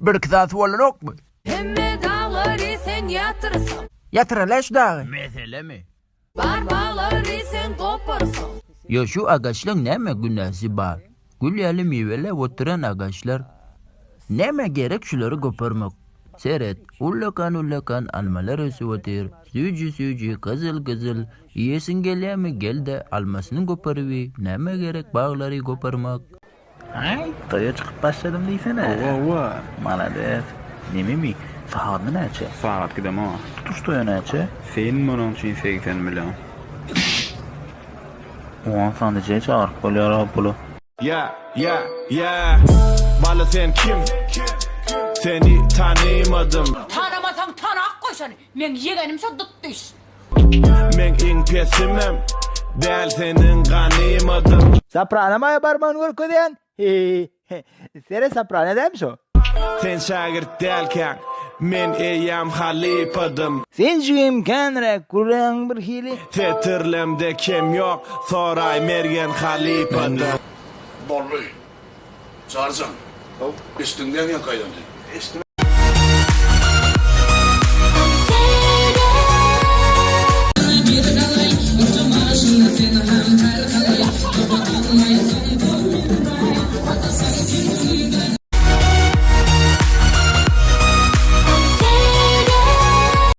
Birki zat bolanokmy? Hemme daglary sen ýatyrsaň. Ýatyraly şu dagy. Meselemi? Bar baglary sen goparsaň. Ýa şu agaçlaň näme günäsi bar? Gül ýaly miweläp oturan agaçlar. Nämä gerek şulary goparmak? Seret, ullakan-ullakan almalar ösüp otyr. Süýji-süýji, gyzyl-gyzyl. Iýesiň gelýämi, gel-de, almasyny goparyp iý. Nämä gerek baglary goparmak? Aý, toýa çykyp başladym diýsene. Hawa, hawa. Malades. Nememi, sagadyny näçe? Sagat gidemok. Tutuş toýa näçe? Sen munuň üçin 80 million. Owganystan DJ çagyryp bolýar-a pula. Yeah, yeah, yeah. Bala sen kim? Seni tanymadym. Tanamasaň tanap goý şony. Meň ýegenim şo dutdyş. Meň iň pesimem däl seniň ganymadym. Soprano maýa barmagyny görkezýän. Sere soprano dälmi şo? Sen şägirt dälkäň, men eýýäm halypadym. Sen jigim känräk gürrüň bir hili. Setirlemde kem ýok, soraý Mergen halypadan. Boldy. Çaryjan. Üstüňden ýaňky aýdandy.